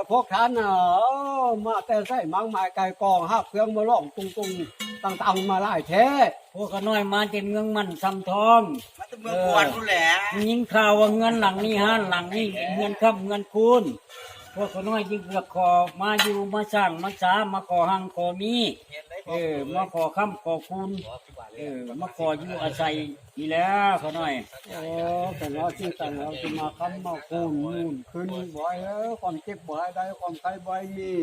ພວກທ່ານນະ ເອີ ມາແຕ່ໃສມາກມາຍໄກ່ກອງ ຫາບເຄື່ອງມາລອງຕຸງໆ ຕ່າງໆ ມາຫຼາຍແທ້. ພວກຂ້ານ້ອຍມາແຕ່ເມືອງໝັ້ນຊຳທອງ ມາແຕ່ເມືອງກວນພຸ້ນແຫຼະ. ໄດ້ຍິນຂ່າວວ່າເຮືອນຫຼັງນີ້ ຮ້ານຫຼັງນີ້ ເປັນເຮືອນຄ້ຳເຮືອນຄູນ. ພວກຂ້ານ້ອຍຈຶ່ງຢາກຂໍມາຢູ່ມາສ້າງມາສາ ມາຂໍຮັ່ງຂໍມີ ເອີ ມາຂໍຄ້ຳຂໍຄູນ ເອີ ມາຂໍຢູ່ອາໄສນີ້ແຫຼະຂ້ານ້ອຍ. ໂອ້ ຂ້ານ້ອຍຊິຕັ້ງເຮົາຊິມາຄ້ຳມາຄູນ ໝູນຄືນບໍ່ໃຫ້ ເອີ ຄວາມເຈັບບໍ່ໃຫ້ໄດ້ ຄວາມໄຂ້ບໍ່ໃຫ້ມີ.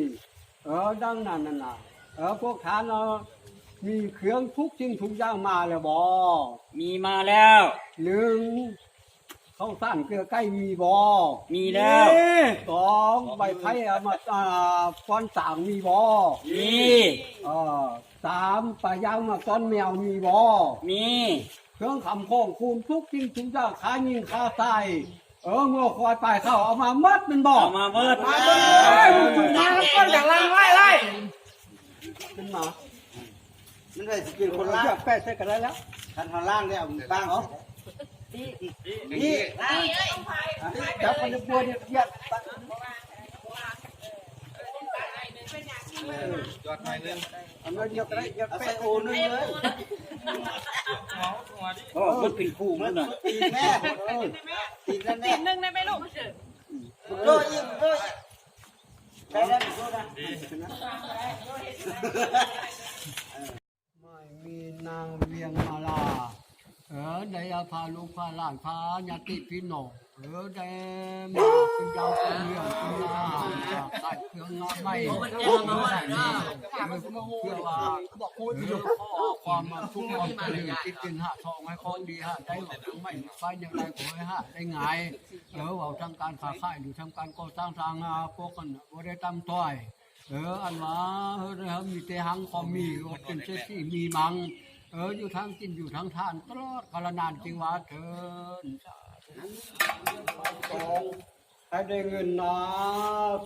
ເອີ ດັ່ງນັ້ນນະ ເອີ ພວກທ່ານເນາະ ມີເຄື່ອງທຸກສິ່ງທຸກຢ່າງມາແລ້ວບໍ່? ມີມາແລ້ວ. ໜຶ່ງ ເຂົ້າສານເກືອໄກ່ມີບໍ່? ມີແລ້ວ. ສອງ ໃບໄຜ່ເອົາມາ ອ່າ ຟ້ອນສາງມີບໍ່? ມີ. ເອີ ສາມ ປາຍ່າງໝາກຕ້ອນແມວມີບໍ່? ມີ. ເຄື່ອງຄຳຂອງຄູນທຸກສິ່ງທຸກຢ່າງ ຄາຍິງຄາຊາຍ ເອີ ງົວຄວາຍປາຍເຂົ້າ ເອົາມາໝົດແມ່ນບໍ່? ເອົາມາໝົດ. ມາເບິ່ງ ມາກ່ອນ ຢ່າລ້າງໄລ່ໄລ່ ຂຶ້ນມາ. ມັນໄດ້ຊິເປັນຄົນລ້າງ ຢາກແປະໃສ່ກໍໄດ້ແລ້ວ ຄັນເຮົາລ້າງແລ້ວມັນບ້າງອອກ. ນີ້ ນີ້ ຈັບມັນບວນນີ້ ຢາກ ເອີ ຢອດໜ້ອຍໜຶ່ງ ເອົາໜ້ອຍດຽວກໍໄດ້. ຢາກແປະ ໂອໜຶ່ງເລີຍ. ໂອ້ ມັນເປັນຄູ່ມັນນະ ຕີນແມ່ ເອີ ຕີນນັ້ນແມ່ ຕີນໜຶ່ງໄດ້ໄໝລູກ? ໂດຍອີກ ໂດຍອີກ ໄດ້ແລ້ວ ໂດຍນະ. ໝາຍມີນາງວຽງມາລາ ເອີ ໄດ້ພາລູກພາຫຼານ ພາຍາຕິພີ່ນ້ອງ ເອີ ໄດ້ມາເປັນເຈົ້າເປັນເມືອງເປັນອາຫານ ຂາຍເຄື່ອງງາໃໝ່ ເພື່ອວ່າ ເພື່ອຂໍຄວາມສຸກຄວາມຈະເລີນ ຄິດເປັນຫາຊອງໃຫ້ຂອງດີຫາໄດ້ ຫວັງທັງໄມ້ໄຟຢ່າງໃດ ຂໍໃຫ້ຫາໄດ້ງ່າຍ. ເອີ ເວົ້າທາງການຄ້າຂາຍ ຫຼື ທາງການກໍ່ສ້າງທາງ ອາ ພວກກັນບໍ່ໄດ້ຕ່ຳຕ້ອຍ. ເອີ ອັນວ່າ ເອີ ເຮົາມີແຕ່ຮັ່ງຄວາມມີ ເປັນເສດຖີມີມັງ ເອີ ຢູ່ທາງກິນຢູ່ທາງທານ ຕະຫຼອດກາລະນານ ຈຶ່ງວ່າເທີນ ສາທຸ. ສອງ ໃຫ້ໄດ້ເງິນນາ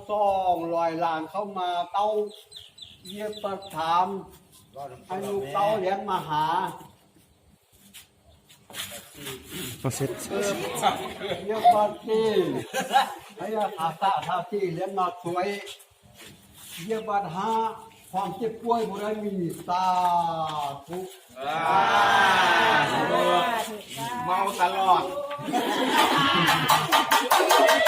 ສອງຮ້ອຍລ້ານເຂົ້າມາ ເຕົ້າ ຢຽບປະຖາມ ໃຫ້ລູກເຕົ້າລຽນມະຫາ ປະສິດ ເອີ ຢຽບບາດສີ່ ໃຫ້ອາສາທາທີ່ລຽນມາຊ່ວຍ ຢຽບບາດຫ້າ ຄວາມເຈັບປ່ວຍບໍ່ໄດ້ມີ. ສາທຸ ສາທຸ. ເມົາຕະຫຼອດ.